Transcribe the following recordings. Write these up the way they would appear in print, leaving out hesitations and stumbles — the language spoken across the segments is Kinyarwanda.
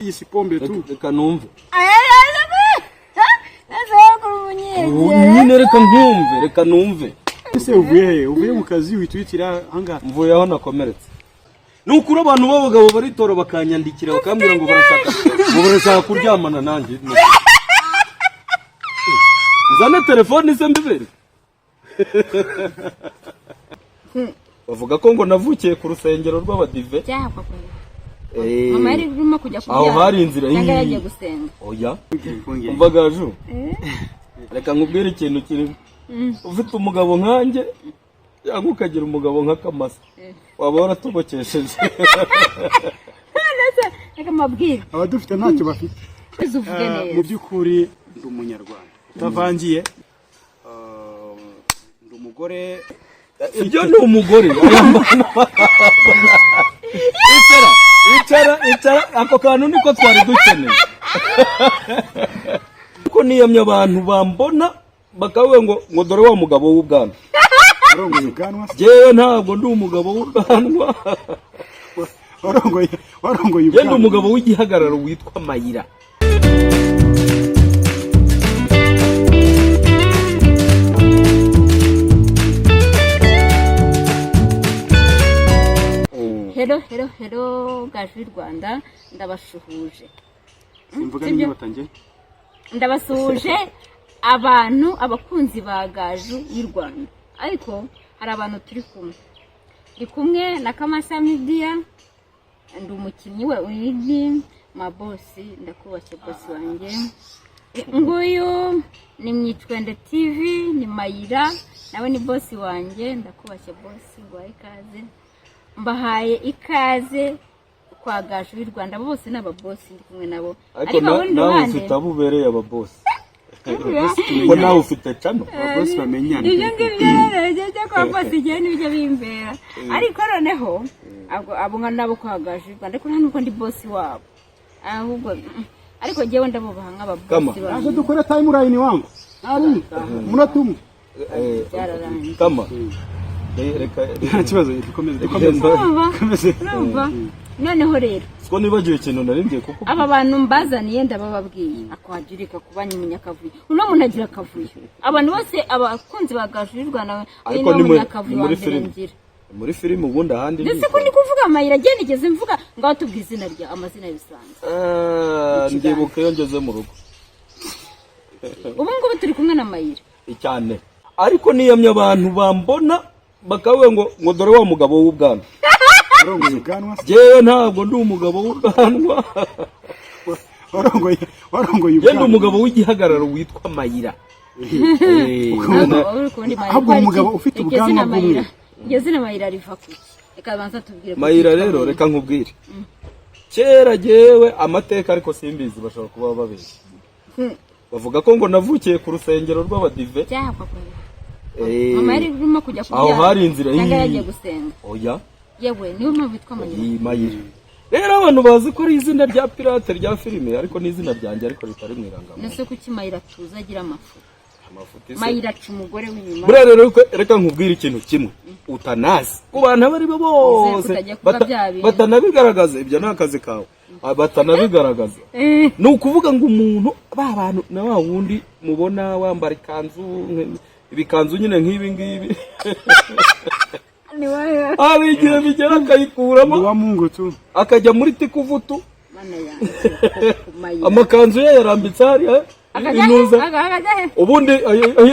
Iyi si pombe tu. Reka numve. Ese wowe kuri umunyegere. Nyine reka nkumve, reka numve. Ese uvuye he? Uvuye mu kazi witwikira ahangaha? Mvuye aho nakomeretse. Ni ukuri abantu b'abagabo baritora bakanyandikira bakambwira ngo barashaka kuryamana nanjye. Nzane telefone se mbibere? Bavuga ko ngo navukiye ku rusengero rw'Abadive. Byahakwa. Eh, Mama yari urimo kujya aho kubyara hari inzira cyangwa y'iyi. yagiye gusenga? Oya, umva Gaju, reka nkubwire ikintu kirimo. Ufite umugabo nkanjye cyangwa ukagira umugabo nka Kamasa, waba waratobokesheje. Reka mbabwire. Abadufite ntacyo bafite. Uzi uvuge Mu neza. by'ukuri ndi Umunyarwanda utavangiye. Ndi umugore. Ibyo ni umugore. Icara, icara, icara. Ako kantu niko twari dukeneye, kuko niyamye abantu bambona bakavuga ngo dore wa mugabo w'ubwanwa. Warongoye ubwanwa se? Jewe ntabwo ndi umugabo w'ubwanwa. Warongoye Njye ndi ubwanwa? umugabo w'igihagararo witwa Mayira. Hello, hello, hello, Gaju y'u Rwanda, ndabashuhuje. Simvuga Sibyo? n'inyota njye. Ndabasuhuje abantu, abakunzi ba Gaju y'u Rwanda. Ariko hari abantu turi kumwe, ndi kumwe na Kamasa Media, ndi umukinnyi we wigi mabosi. Ndakubashye bosi wanjye. Nguyu ni Mwicwende TV, ni Mayira, nawe ni bosi wanjye. Ndakubashye bosi, nguhaye ikaze, mbahaye ikaze kwa Gaju y'u Rwanda. Abo bose ni ababosi ndi kumwe nabo. Ariko urundi nawe ruhande ufite abo ubereye ababosi, ko nawe ufite channel. Ababosi bamenyana. Ibyo ngibyo rero, ibyo byo kwa bosi igihe nibyo bimbera. Ariko noneho abo nka nabo kwa Gaju y'u Rwanda, ariko nta nubwo ndi bosi wabo, ahubwo ariko njyewe ndabubaha nk'ababosi Kama. Aje banjye. dukore timeline wangu. Nari umunota umwe. Byararangiye. Kama. Reka. Nta kibazo, dukomeze, dukomeze. Urumva? Dukomeze. Urumva? Noneho rero Siko nibagiwe ikintu nari ngiye kuko aba bantu mbazaniye, ndabababwiye, akwagirika kuba umunyakavuyo. Uno muntu agira akavuyo. Abantu bose, abakunzi ba Gaju y'u Rwanda, uyu Ariko niwe ni munyakavuyo ni wa muri mbere filime. ngira. Muri filime ubundi ahandi. Ndetse ko ndi kuvuga Amayira, agiye nigeze mvuga ngaho tubwire izina rya, amazina bisanzwe. Ndibuka iyo ngeze mu rugo. Ubu ngubu turi kumwe na Mayira. Cyane, ariko niyamye abantu bambona bakavuga ngo dore wa mugabo w'ubwanwa. Warongoye ubwanwa se? Jewe ntabwo ndi umugabo w'ubwanwa. Warongoye Njye ndi ubwanwa? umugabo w'igihagararo witwa Mayira. Ntabwo uri kubona Mayira. Ahubwo Ko ari umugabo iki? ufite Iryo ubwanwa zina Mayira, bw'umweru. iryo zina Mayira riva kuki? Reka banza tubwire kuki Mayira yitwa rero, Mayira. reka nkubwire. Kera jyewe amateka, ariko simbizi, bashobora kuba babeshya, bavuga ko ngo navukiye ku rusengero rw'Abadive. Byahakwa. Eh, Mama yari urimo kujya aho kubyara hari inzira cyangwa y'iyi. yagiye gusenga? Oya. Yewe, niyo mpamvu witwa Mayira. Iyi Mayira rero, abantu bazi ko ari izina rya pirate rya filime, ariko ni izina ryanjye, ariko ritari mu irangamuntu. Nese kuki Mayira tuza agira amafu? Amafuti se? Mayira aca umugore w'inyuma. Buriya rero reka nkubwire ikintu kimwe utanazi ku bantu abo ari bo bose kutajya kuba bya bintu. batanabigaragaza. Ibyo ni akazi kawe. Batanabigaragaza, ni ukuvuga ngo umuntu ba bantu na wa wundi mubona wambara ikanzu ibikanzu nyine nk'ibi ngibi, Ni wowe. Hari igihe bigera akayikuramo, Ndi wa Mungu tu. akajya muri tikuvutu. Mana yanjye, koko Mayira. Amakanzu ye yarambitse hariya. Akajya he? Intuza Akajya he? ubundi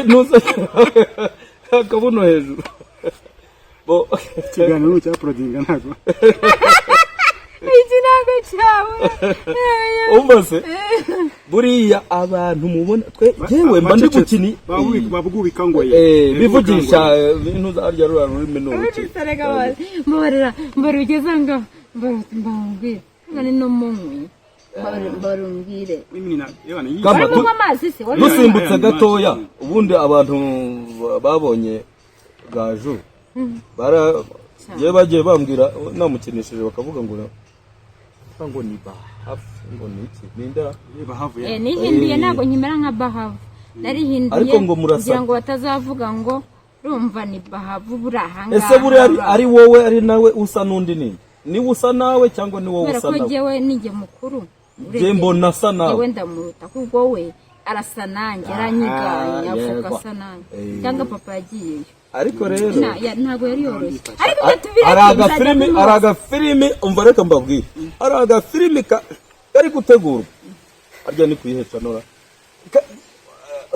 intuza akabuno hejuru. Bo Ikiganiro ni icya porodinga ntabwo. Iki ntabwo cyawe. Umva se, buriya abantu mubona twe, yewe mba ndi gukini Babwubika ngo ye. Bivugisha intuza harya ruriya rurimi ni uruki? Mbabarira, mbabarira, ugeze aho ngaho, mbabarira, mbabwire none no munywi, mbabarira, mbabarira umbwire. Kama, Wari unywa amazi se? Wari unywa? Dusimbutse Aya, gatoya, mazi. ubundi abantu babonye Gaju bara yewe bagiye bambwira namukinishije, bakavuga ngo ni Bahafu, ngo ni iki, nindera. Bahavu. Nihinduye, ntabwo nkimera nka Bahavu, narihinduye Ariko ngo murasa. kugira ngo batazavuga ngo rumva ni Bahavu buri ahangaha. Ese buriya ari wowe, ari nawe usa n'undi, ninde? Niwe usa nawe cyangwa ni wowe Kubera usa ko nawe? jyewe nijye mukuru. Njye mbona asa nawe. Yewe, ndamuruta kuko we arasa nanjye, aranyiganye, avuka yego. asa nanjye. Eh. Cyangwa papa yagiyeyo. Ariko rero Ntabwo yari yoroshye, ariko ibyo tubireke. Hari Nzajya agafilimi, kumubaza. hari agafilimi, umva, reka mbabwire, hari agafilimi kari gutegurwa harya ni kuyiheca nora.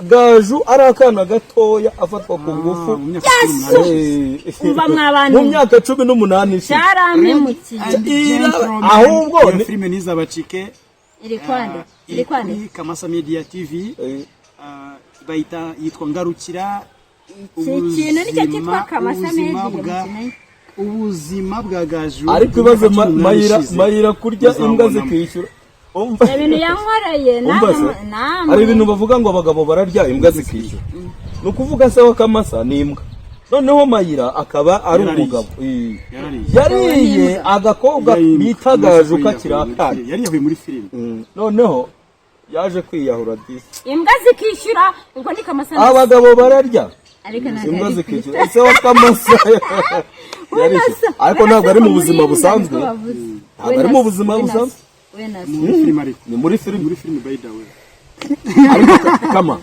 Gaju ari akana gatoya afatwa ku ngufu. Mu myaka 18. Eh, Umva mwa bantu. Mu myaka 18 ishize. Cyarampemukiye. Ahubwo Iyo filime ntizabacike. Iri kwande, iri Iri kwande. kuri Kamasa Media TV. Eh, Bayita, yitwa Ngarukira. Iki kintu nicyo cyitwa Kamasa Ubuzima Media bwa ubuzima bwa Gaju Ariko ibaze mu myaka 18 Mayira ishize. Mayira kurya imbwa Muzabonamo. zikishyura. Umva. Ibintu yankoreye. Umva se, Namwe namwe. hari ibintu bavuga ngo abagabo bararya imbwa zikishyura. Ni ukuvuga se wa Kamasa ni imbwa, noneho Mayira akaba ari Yarariye. umugabo. Eh. Yarariye. Yariye agakobwa Yari bita Gaju kakiri akana. Yari yahuye muri filime. Noneho yaje kwiyahura disi. Imbwa zikishyura, ubwo ni Kamasa. Abagabo bararya Ariko ntabwo imbwa yari zikishyura. Ese wa Kamasa yarishyura, ariko ntabwo ari mu buzima busanzwe, ntabwo ari mu buzima busanzwe. Muri filime ariko. Ni muri filime. Muri filime, by the way. Ariko Kama,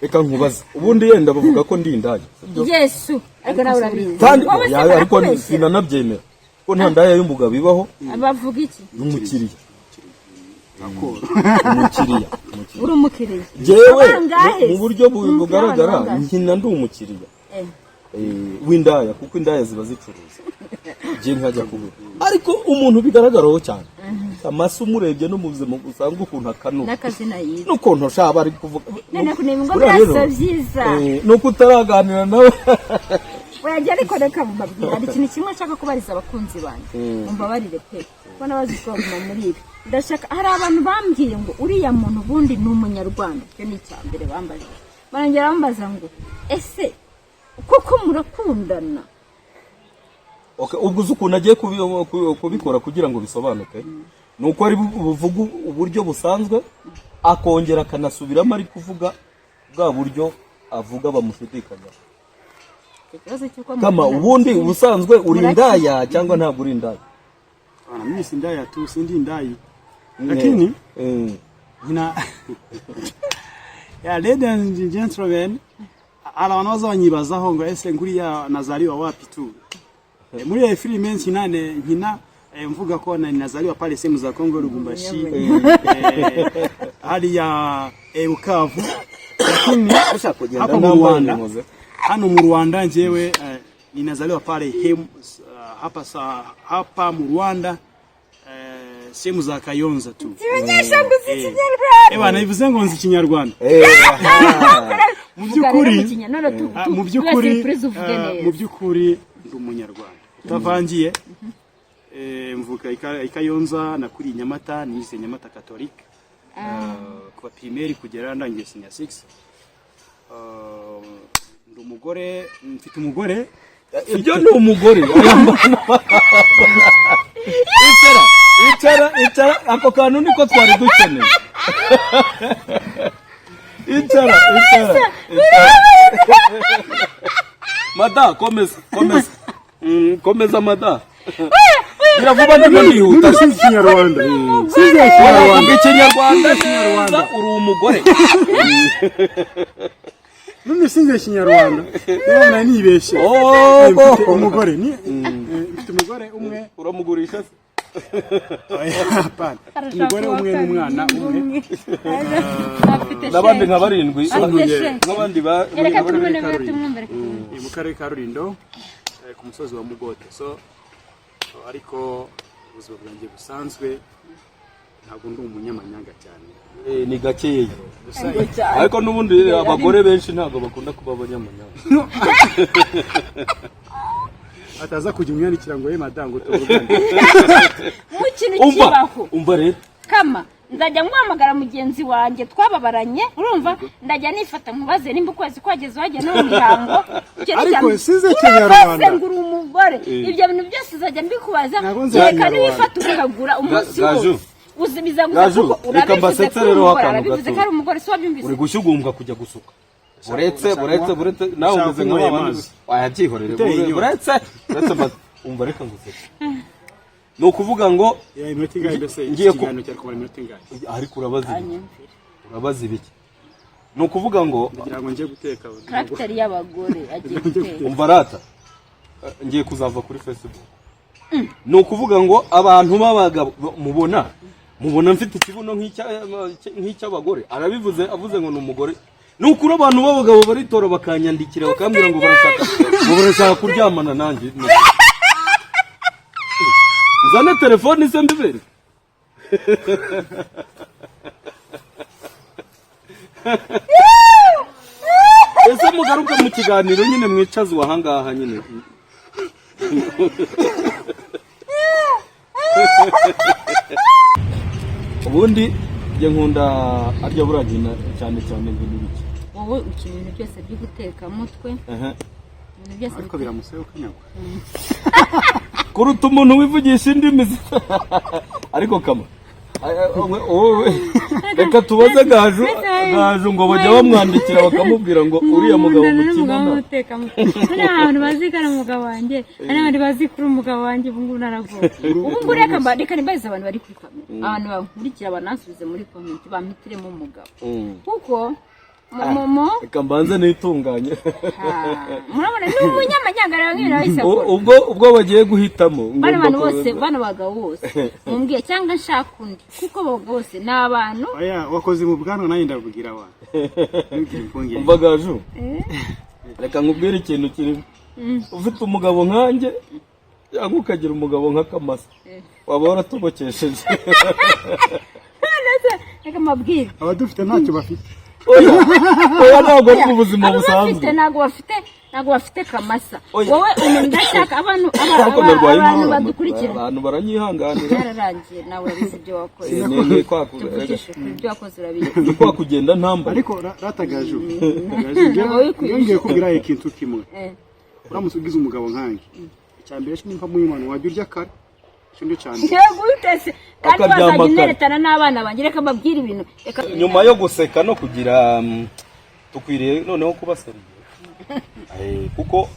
reka nkubaze, ubundi yenda bavuga ko ndi indaya, sibyo? Yesu, ariko nawe urabizi. Kandi Wowe se oya, ariko barakubeshyera? sinanabyemera ko nta ndaya y'umugabo ibaho. Bavuga iki? N'umukiriya. Akoro. Umukiriya, umukiriya. Uri umukiriya? Jewe Bangahe? mu buryo bugaragara Bangahe? nkina ndi umukiriya Eh. W'indaya, kuko indaya ziba zicuruza, njye nkajya kugura. Ariko umuntu bigaragaraho cyane, Kamasa, umurebye no mu buzima busanzwe ukuntu akanura N'akazina yitwa n'ukuntu ushaba ari kuvuga. None kuneba ngo Buriya rero, byaso byiza. Nuko utaraganira nawe. Wajya, ariko reka mbabwira, hari ikintu kimwe nshaka kubariza abakunzi banjye. Mumbabarire pe, kuko nabazi ko baguma muri ibi. Ndashaka, hari abantu bambwiye ngo uriya muntu ubundi ni umunyarwanda. Icyo ni icya mbere bambajije. Barongera bambaza ngo ese koko murakundana? Okay, ubwo uzi ukuntu agiye kubikora kugira ngo bisobanuke, ni uko ari buvuge uburyo busanzwe, akongera akanasubiramo ari kuvuga bwa buryo avuga bamushidikanya. Icyo kibazo cy'uko Kama, mukundana. ubundi ubusanzwe uri indaya cyangwa ntabwo uri indaya? Bana, mimi si ndaya tu, sindi ndayi. Lakini nina ya, ladies and gentlemen, hari abantu baza banyibazaho ngo ese nguriya nazaliwa wapi tu. Muri iyo filime nkinane nkina, mvuga ko na nazaliwa pale sehemu za Kongo, Lubumbashi, hariya Bukavu, lakini Kugenda hapa mu ntambaye Rwanda, inkoze. Hano mu Rwanda njyewe ninazaliwa pale hapa sa, hapa mu Rwanda, sehemu za Kayonza tu. Kimenyesha ngo uzi ikinyarwanda. Ewa, nabivuze ngo nzi ikinyarwanda. Mu Vuga rero by'ukuri mu Kinyarwanda, mu by'ukuri surprise, uvuge neza. Mu by'ukuri ndi umunyarwanda utavangiye. Mvuka i Kayonza, nakuriye i Nyamata, nize Nyamata Catholique kuva primaire kugera ndangiye senior 6. Ndi umugore, mfite umugore. Ibyo ni umugore. Icara, icara, icara, ako kantu niko twari dukeneye. Icara, icara, icara. Mada, komeza, komeza. Komeza mada, gira vuba, ndimo nihuta. Sinzi ikinyarwanda, sinzi Uravuga ikinyarwanda. Ikinyarwanda neza, uri umugore. None sinzi ikinyarwanda, niba nari nibeshye. Oh, Mfite umugore ni mfite umugore umwe. Uramugurisha se? Oya, hapana. Umugore umwe n'umwana umwe. N'abandi nka barindwi, Afite nk'abandi ba Reka Mu tumwumve, karere ka reka Rulindo. tumwumve, reka tumwumve. Ni mu karere ka Rulindo, ku musozi wa Mugote. So ariko ubuzima bwanjye busanzwe ntabwo ndi umunyamanyanga cyane. Ni gakeya. Gusa Ariko n'ubundi abagore benshi ntabwo bakunda kuba abanyamanyanga. Ataza kujya umwandikira ngo ye madamu ngo tuvugane. Mu kintu Umva, kibaho. umva rero. Kama nzajya nguhamagara mugenzi wanjye twababaranye, urumva, ndajya nifata nkubaze nimba ukwezi kwageze wajya no mu mihango. Icyo ni Ariko icya mbere. sinzi ikinyarwanda. Urakoze ngo uri umugore, ibyo bintu byose uzajya mbikubaza. Ntabwo nzi Reka ikinyarwanda. niwifata ukagura umunsi Gaju. wose uzibiza gusa Gaju, kuko reka urabivuze mbasetse ko uri rero umugore, akantu arabivuze gato. ko ari umugore, si wabyumvise? Uri gushyugumbwa kujya gusuka. Buretse, buretse, buretse, nawe Ushaka umeze nka kunywera babandi. amazi. Wayabyihorere. Uteye inyota. Buretse, buretse, umva, reka ngusetse. Ni ukuvuga ngo Ya, iminota ingahe mbese? Iki Ngiye kiganiro cyari kumara iminota ingahe? Ariko urabaza ibiki? Anyumvira. Urabaza ibiki? Ni ukuvuga ngo Ndagira ngo njye guteka. Caractère y'abagore agiye gutera. Umva rata, ngiye kuzava kuri Facebook. Ni ukuvuga ngo abantu b'abagabo mubona mfite ikibuno nk'icy'abagore, arabivuze, avuze ngo ni umugore. Ni ukuri, abantu b'abagabo baritora bakanyandikira, bakambwira ngo barashaka kuryamana nanjye. Nzane telefone se mbibere? Ese mugaruke mu kiganiro nyine, mwicazwe ahangaha nyine. Ubundi njye nkunda arya buriya nkina cyane cyane ibintu bike. Wowe ukina ibintu byose by'ugutekamutwe, ibintu byose. Ariko biramusaba ukanyagwa. Kuruta umuntu wivugisha indimi ariko kama wowe reka tubaze Gaju. Gaju ngo bajya bamwandikira bakamubwira ngo uriya mugabo mukinana. Hari abantu bazi ko ari umugabo wanjye, hari n'abandi bazi ko uri umugabo wanjye. Ubu ngubu naragowe. Ubu ngubu reka mbarize abantu bari kuri kamera, abantu bankurikira, banansubize muri comment, bampitiremo umugabo, kuko momo Reka mbanze nitunganye. Murabona ni umunyamanyanga rero, nk'ibintu wahise akora. Ubwo bagiye guhitamo Bano ngomba bantu bose, bano bagabo bose mumbwiye, cyangwa nshaka undi, kuko abagabo bose ni abantu. Oya, wakoze mu bwanwa, nanjye ndabwira wa. Ntugire impungenge. Umva Gaju, reka nkubwire ikintu kirimo. Ufite umugabo nkanjye cyangwa ukagira umugabo nka Kamasa, waba waratobokesheje. Reka mbabwire. Abadufite ntacyo bafite. Oya oya, ntabwo ari mu buzima Abo busanzwe. bafite, ntabwo bafite Kamasa. Oya. Wowe umuntu ndashaka abantu Ariko ndarwaye abantu inkorora, badukurikira. abantu baranyihanganira. Byararangiye, nawe urabizi ibyo wakoze. Ni kwa Tuvugishe ukuri, ibyo wakoze urabizi. Ni kwa kugenda ntambaye. Ariko rata Gaju, Gaju, Ntabwo wikwije. ngiye kubwira ikintu kimwe. Uramutse ugize umugabo nkanjye, icya mbere cyo nimba muyimana wajya urya kare, icyo nicyo cya mbere. Yego, utese kandi Akaryama wazajya kare. uneretana n'abana banjye. Reka mbabwire ibintu, reka. Nyuma yo guseka no kugira dukwiriye noneho kuba sérieux, kuko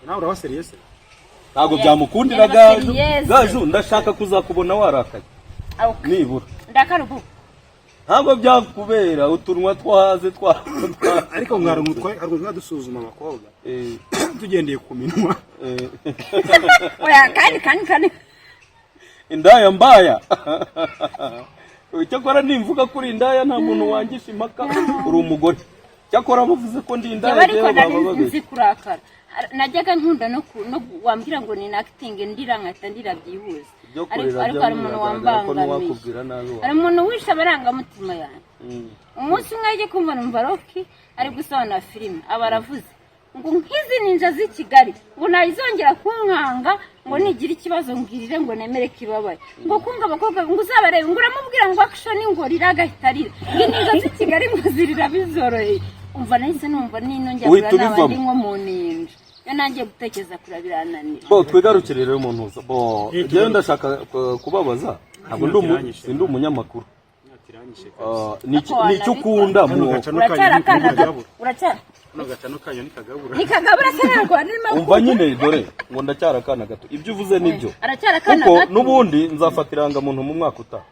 Nawe urabaseriye se? Ntabwo byamukundira. Yaba Gaju, sérieux. Gaju, ndashaka kuzakubona warakaye nibura. Ndakara ubu. Ntabwo byakubera utunwa two haze twa Ariko mwari umutwe, hari ukuntu dusuzuma abakobwa tugendeye ku minwa. Oya, kandi Indaya mbaya. Icyakora nimvuga kuri indaya, nta muntu wangisha impaka, uri umugore. Cyakora bavuze ko ndi indaya, Yaba ariko njyewe nari baba babeshya. nzi kurakara. Najyaga nkunda no wambwira ngo ni acting, ndira nkahita ndira byihuse. Ibyo Ariko kurira ariko byo hari umuntu biragaragara ko wambangamiye. n'uwakubwira nabi Hari umuntu wishe amarangamutima yanjye. Umunsi umwe ajya kumva numva Rocky ari gusobanura filime, aba aravuze ngo nk'izi ninja z'i Kigali ngo ntayizongera kunkanga, ngo nigira ikibazo mbwirire, ngo nemere ko ibabaye, ngo kunga abakobwa ngo uzabarebe, ngo uramubwira ngo action, ngo rira agahita arira, ngo ininja z'i Kigali ngo zirira bizoroheye. Umva, nahise numva nino njya Uhita kurira naba ubivamo. ndi nko mu ninja. Iyo nangiye gutekereza kurira birananira. Bo twigarukire rero mu ntuza bo. Njyewe ndashaka kubabaza, ntabwo sindi umunyamakuru. Ariko Ni icyo ukunda Kano mu gacano Uracyari kanyu akana gato. ntikagabura. Uracyari Kano gacano kanyu ntikagabura. Ntikagabura se? Ntabwo nirimo. Umva nyine, dore ngo ndacyari akana gato, ibyo uvuze nibyo. Aracyari akana Kuko gato. n'ubundi nzafata irangamuntu mu mwaka utaha,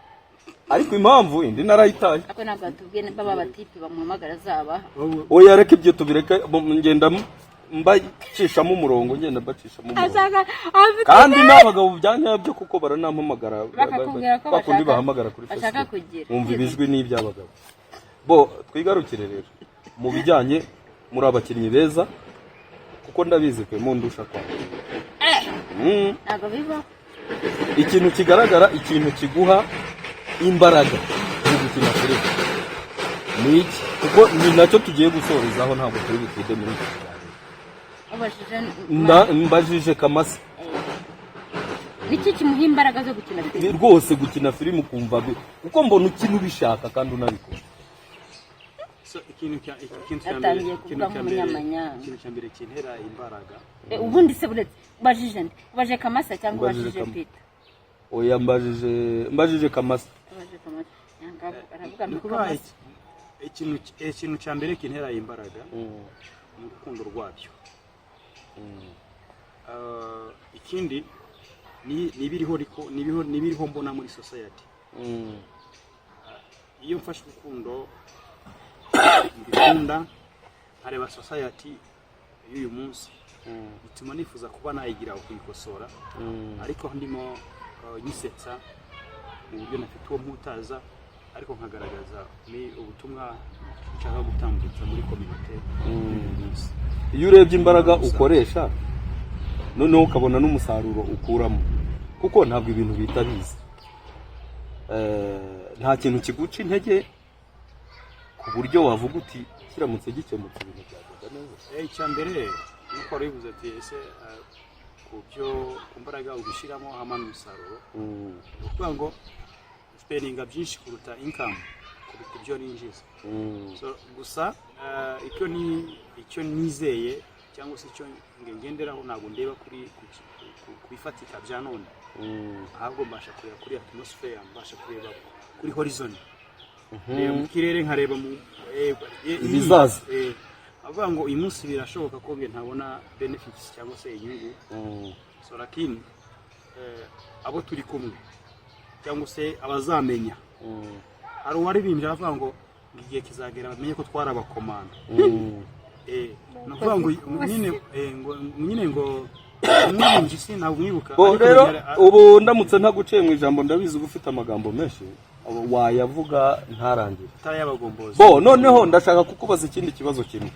ariko impamvu indi narayitaye. Ariko ntabwo batubwiye niba ba batipe bamuhamagara azabaha. Oya, reka ibyo tubireke. Ngenda mbacishamo umurongo, ngenda mbacishamo umurongo. Ashaka afite Kandi n'abagabo bya nyabyo, kuko baranampamagara. Bakakubwira ko Kwa kundi bahamagara kuri bashaka Facebook, kugira. wumva ibijwi n'iby'abagabo. Bo twigarukire rero mu bijyanye, muri abakinnyi beza, kuko ndabizi kwe mundusha kwa Ntabwo bibaho. Ikintu kigaragara, ikintu kiguha imbaraga mu gukina filime ni iki? Kuko ni nacyo tugiye gusorezaho, ntabwo turi butinde muri iki kiganiro. Ubajije Mbajije Kamasa. Niki kimuha imbaraga zo gukina filime? Rwose gukina filime ukumva kuko mbona ukina ubishaka kandi unabikora. So, ikintu cya mbere Atangiye ikintu kuvuga cya mbere nk'umunyamanyanga. Ikintu cya mbere kintera imbaraga. Ubundi se buretse, ubajije nde? Ubajije Kamasa cyangwa Mbajije ubajije Kamasa. Peter? Oya, mbajije Kamasa. Ubajije Kamasa. Yanga aravuga Ni ngo ukuvuga Kamasa. Ikintu cya mbere kintera imbaraga ni urukundo rwabyo. Ikindi Ni ibiriho, ariko ni ibiriho mbona muri society. Iyo mfashe urukundo mbikunda, nkareba society y'uyu munsi, bituma nifuza kuba nayigira kuyikosora, ariko ndimo nyisetsa mu buryo ntafite uwo mputaza, ariko nkagaragaza ni ubutumwa nshaka gutambutsa muri community y'uyu munsi. Iyo urebye imbaraga ukoresha, noneho ukabona n'umusaruro ukuramo, kuko ntabwo ibintu bihita biza. Nta kintu kiguca intege ku buryo wavuga uti kiramutse gikemutse ibintu byagenda neza? Icya mbere nuko wari wivuze ati ese ku byo ku mbaraga ubishyiramo hamwe n'umusaruro, ni ukuvuga ngo spendinga byinshi kuruta income, kuruta ibyo ninjiza. So, gusa icyo nizeye cyangwa se icyo ngenderaho, ntabwo ndeba kuri ku bifatika bya none, ahubwo mbasha kureba kuri atmosphere, mbasha kureba kuri horizon, reba mu kirere, nkareba mu Ibizaza. Avuga ngo uyu munsi birashoboka ko nge ntabona benefits cyangwa se inyungu, so lakini abo turi kumwe cyangwa se abazamenya, hari uwaririmbye aravuga ngo igihe kizagera bamenye ko twari abakomando. Ni ukuvuga ngo nyine ngo nyine ngo umuririmbyi si ntabwo mwibuka. Bo ariko rero ubu ndamutse ntaguciye mu ijambo, ndabizi uba ufite amagambo menshi wayavuga ntarangire. Atari ay'abagombozi. Bo noneho ndashaka kukubaza ikindi kibazo kimwe.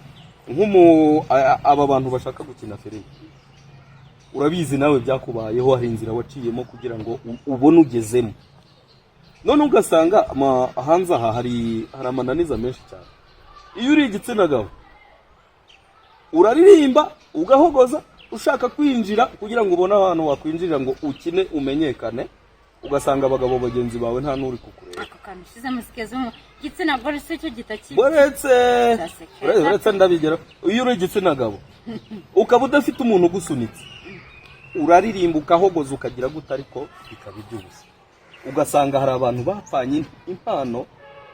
Nk'umu aba bantu bashaka gukina filime, urabizi nawe byakubayeho, hari inzira waciyemo kugira ngo ubone ugezemo, none ugasanga hanze aha hari amananiza menshi cyane. Iyo uri igitsina gabo, uraririmba ugahogoza ushaka kwinjira kugira ngo ubone ahantu wakwinjirira ngo ukine umenyekane, ugasanga abagabo bagenzi bawe nta n'uri kukureba. Ako kantu ushyizemo sikeze mu gitsina gore se cyo gitaki? Uretse uretse ndabigera. Iyo uri igitsina gabo ukaba udafite umuntu ugusunitse, uraririmba ukahogoza ukagira gute, ariko bikaba iby'ubusa, ugasanga hari abantu bapfanye impano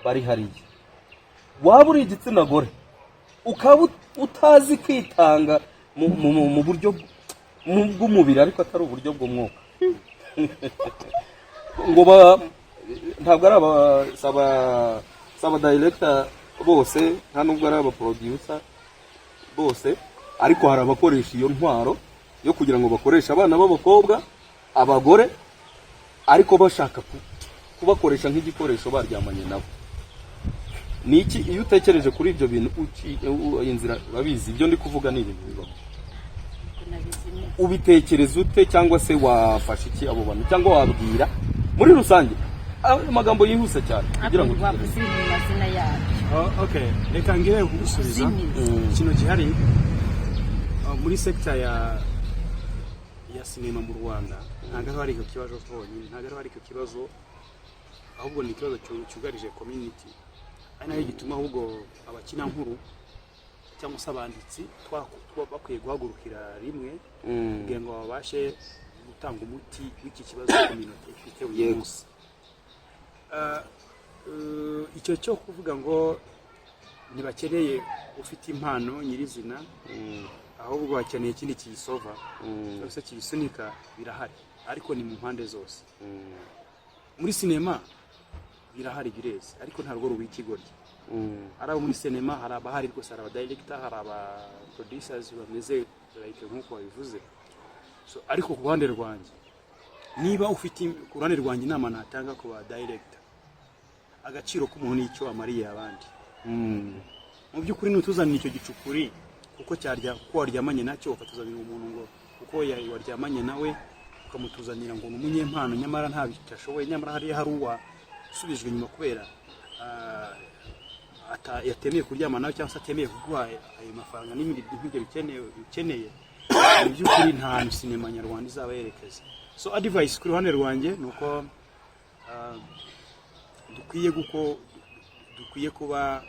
bari hariya. Waba uri igitsina gore ukaba utazi kwitanga mu buryo bw'umubiri, ariko atari uburyo bw'umwuka, ngo ba ntabwo ari aba saba director bose, nta nubwo ari aba producer bose, ariko hari abakoresha iyo ntwaro yo kugira ngo bakoreshe abana b'abakobwa, abagore, ariko bashaka kubakoresha nk'igikoresho baryamanye nabo. Ni iki iyo utekereje kuri ibyo bintu inzira, urabizi ibyo ndi kuvuga ni ibintu bibaho, ubitekereza ute? Cyangwa se wafasha iki abo bantu, cyangwa wabwira muri rusange amagambo yihuse cyane kugira ngo tugere? Wavuze ibintu mu mazina yabyo. Oh, okay, reka ngire kugusubiza. Zimiza. Ikintu gihari muri sector ya sinema mu Rwanda, ntabwo ari icyo kibazo cyonyine, ntabwo ari icyo kibazo, ahubwo ni ikibazo cyugarije community, ari nayo gituma ahubwo abakinankuru cyangwa se abanditsi bakwiye guhagurukira rimwe kugira ngo babashe gutanga umuti w'iki kibazo community ifite uyu munsi. Icyo cyo kuvuga ngo ntibakeneye ufite impano nyirizina, ahubwo bakeneye ikindi kiyisova cyangwa se kiyisunika, birahari, ariko ni mu mpande zose. Muri sinema birahari, bireze, ariko ntabwo ruba ikigoryi. Ari abo muri sinema, hari abahari rwose, hari aba director, hari aba producers bameze like nk'uko babivuze. So, ariko ku ruhande rwanjye, niba ufite, ku ruhande rwanjye inama natanga ku ba director, agaciro k'umuntu n'icyo amariye abandi. Mu by'ukuri nutuzanira icyo gicukuri kuko cyarya, kuko waryamanye nacyo, ukatuzanira umuntu ngo kuko waryamanye nawe, ukamutuzanira ngo ni umunyempano, nyamara nta bicyo ashoboye, nyamara hariya hari uwasubijwe inyuma kubera yatemeye kuryama nawe cyangwa se atemeye kuguha ayo mafaranga n'ibindi nk'ibyo bikeneye. Mu by'ukuri nta hantu sinema nyarwanda izaba yerekeza. So advice ku ruhande rwanjye ni uko dukwiye kuba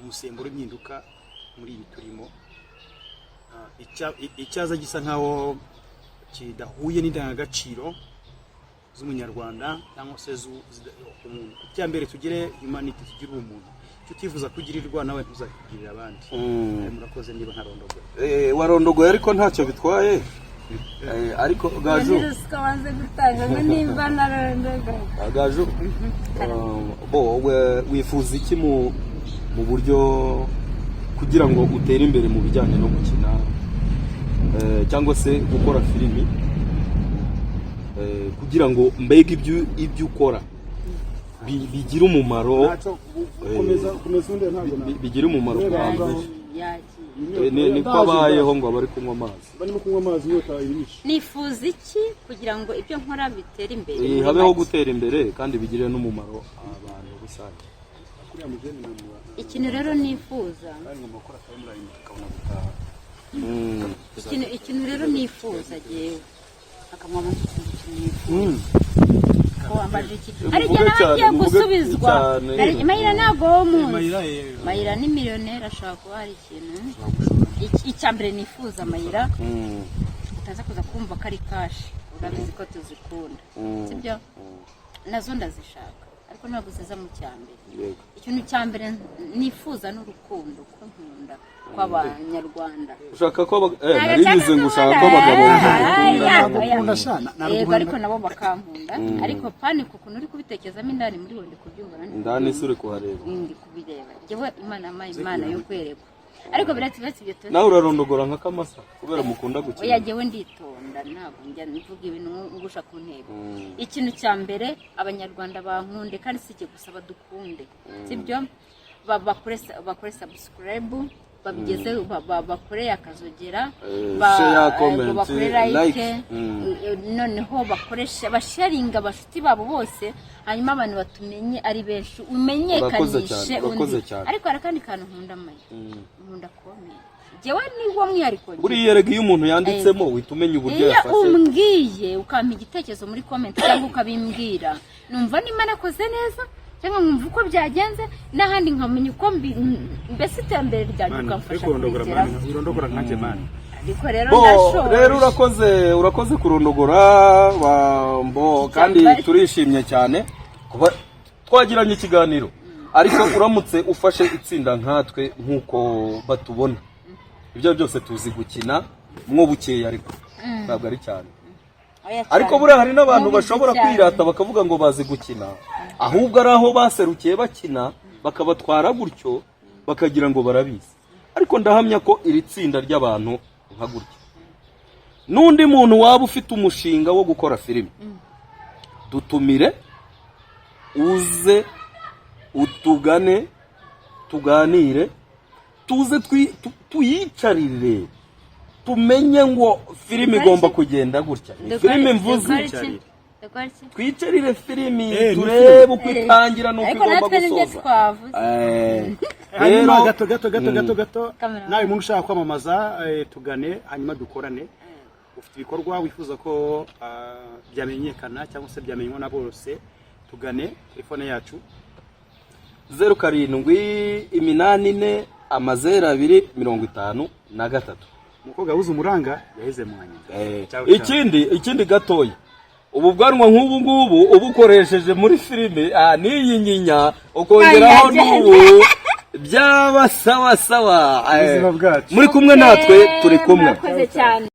umusemburo w'impinduka muri ibi turimo. Icyaza gisa nkaho kidahuye n'indangagaciro z'umunyarwanda cyangwa se umuntu, icya mbere tugire humanity, tugire ubumuntu. Icyo utifuza kugirirwa nawe ntuzakigirira abandi. Murakoze niba ntarondogoye. Warondogoye, ariko ntacyo bitwaye. Ariko Gaju, Ni ruswa wanze gutanga ngo nimba narondogoye. Gaju, bo wifuza iki mu buryo kugira ngo utere imbere mu bijyanye no gukina, cyangwa se gukora filimi, kugira ngo mbega ibyo ukora bigire umumaro? Ntacyo, komeza, komeza undi ntabwo Bigire umumaro ku bantu benshi. Yagiye. Niko abayeho ngo aba ari kunywa amazi. Barimo kunywa amazi, inyota ibirishe. Nifuza iki kugira ngo ibyo nkora bitere imbere? Muri Habeho make. gutera imbere kandi bigire n'umumaro abantu rusange. Kuriya mujene namura. Ikintu rero nifuza, Kandi ngomba gukora timeline tukabona gutaha. Ikintu rero nifuza jyewe akamama, ikintu nifuza ko wambaje iki, hari igihe Muvuge nawe cyane, agiye muvuge gusubizwa. cyane. Mayira ntabwo wo muzi. Mayira. Mayira ni miliyoneri, ashobora kuba hari ikintu. Icya mbere nifuza, Mayira, utaza kuza kumva ko ari cash, urabizi ko tuzikunda, sibyo? Nazo ndazishaka, ariko ntabwo ziza mu cya mbere. Ikintu cya mbere nifuza ni urukundo, ko nkunda kw'Abanyarwanda. Ushaka ko nari ngize ngo ushaka ko abagabo bagukunda. Nagukunda sha, Yego, ariko nabo bakankunda, ariko pani ku kuntu uri kubitekerezamo indani muri wowe, ndi kubyumva nanjye. Indani se uri kuhareba? Ndi kubireba njyewe. Imana yampaye imana yo kwerekwa, ariko biretse ibyo tuzi. Nawe urarondogora nka Kamasa kubera mukunda Oya, gukina. jyewe nditonda, ntabwo njya mvuga ibintu ngusha ku ntego. Ikintu cya mbere, Abanyarwanda bankunde, kandi si icyo gusa, badukunde, sibyo? Bakore subscribe, babigeze bakore akazogera, Share, comment, bakore like, like. Noneho bakoresha basharinga abashuti babo bose, hanyuma abantu batumenye ari benshi, Urakoze umenyekanishe cyane, urakoze undi. cyane. Ariko hari akandi kantu nkunda, Mayi, nkunda comment. Jyewe ni wo mwihariko ngira. Buriya erega iyo umuntu yanditsemo uhita umenya uburyo Iyo yafashe. umbwiye, ukampa igitekerezo muri comment cyangwa ukabimbwira, numva nimba nakoze neza cyangwa nkumva uko byagenze n'ahandi, nkamenya uko mbese iterambere ryanjye, ukamfasha Kurondogora. kubigeraho. Urondogora nkanjye, man. Ariko rero Bo ndashoje. rero urakoze kurondogora, bo kandi turishimye cyane kuba twagiranye ikiganiro. Ariko uramutse ufashe itsinda nkatwe nk'uko batubona, ibyo byose tuzi gukina mwo bukeya, ariko ntabwo ari cyane. Oya, Ariko cyane. buriya hari n'abantu Mubizi bashobora cyane. kwirata bakavuga ngo bazi gukina, ahubwo ari aho baserukiye bakina bakabatwara gutyo, bakagira ngo barabizi. Ariko ndahamya ko iri tsinda ry'abantu nka gutya, n'undi muntu waba ufite umushinga wo gukora filime, dutumire, uze utugane, tuganire, tuze tuyicarire, tumenye ngo filime igomba kugenda gutya. Ni filime mvuze. Dukora iki? Dukora iki? Twicarire filimi, Ni turebe uko itangira n'uko Ariko igomba natwe nibyo gusoza. twavuze. Hanyuma Rero gato gato gato gato gato. Kamera. Nawe muntu ushaka kwamamaza, tugane, hanyuma dukorane. Ufite ibikorwa wifuza ko byamenyekana cyangwa se byamenywa na bose, tugane. Telefone yacu: 0784 00 53. Umukobwa wuze umuranga yaheze mu nyina. Ciao, ciao. Ikindi gatoya, ubu bwanwa nk'ubu ngubu ubukoresheje muri filime, n'iyi nyinya ukongeraho n'ubu, byaba sawa sawa. Ubuzima bwacu. Muri kumwe natwe, turi kumwe. Murakoze cyane.